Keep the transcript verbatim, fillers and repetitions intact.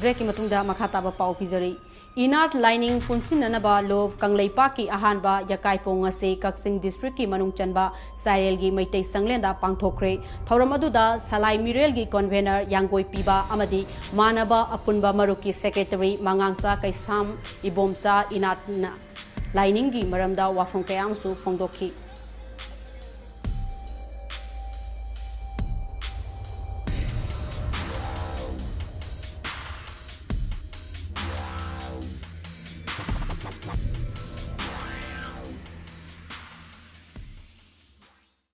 Break ꯀꯤ ꯃꯇꯨꯡꯗ ꯃꯈꯥ ꯇꯥꯕ ꯄꯥꯎ ꯄꯤꯖꯔꯤ꯫ ꯏꯅꯥꯠ ꯂꯥꯏꯅꯤꯡ ꯄꯨꯟꯁꯤꯟꯅꯅꯕ ꯂꯣ ꯀꯪꯂꯩꯄꯥꯛꯀꯤ ꯑꯍꯥꯟꯕ ꯌꯥꯀꯥꯏꯄꯣꯡ ꯑꯁꯤ ꯀꯛꯆꯤꯡ district ꯀꯤ ꯃꯅꯨꯡ ꯆꯟꯕ ꯁꯥꯏꯔꯦꯜꯒꯤ ꯃꯩꯇꯩ ꯁꯪꯂꯦꯟꯗ ꯄꯥꯡꯊꯣꯛꯈ꯭ꯔꯦ꯫ ꯊꯧꯔꯝ ꯑꯗꯨꯗ ꯁꯂꯥꯏ ꯃꯤꯔꯦꯜꯒꯤ convener ꯌꯥꯡꯒꯣꯏ ꯄꯤꯕ ꯑꯃꯗꯤ ꯃꯥꯟꯅꯕ ꯑꯄꯨꯟꯕ ꯃꯔꯨꯞꯀꯤ secretary ꯃꯉꯥꯡꯆꯥ ꯀꯩꯁꯥꯝ ꯏꯕꯣꯝꯆꯥ ꯏꯅꯥꯠꯅ ꯂꯥꯏꯅꯤꯡꯒꯤ ꯃꯔꯝꯗ ꯋꯥꯐꯝ ꯀꯌꯥ ꯑꯃꯁꯨ ꯐꯣꯡꯗꯣꯛꯈꯤ꯫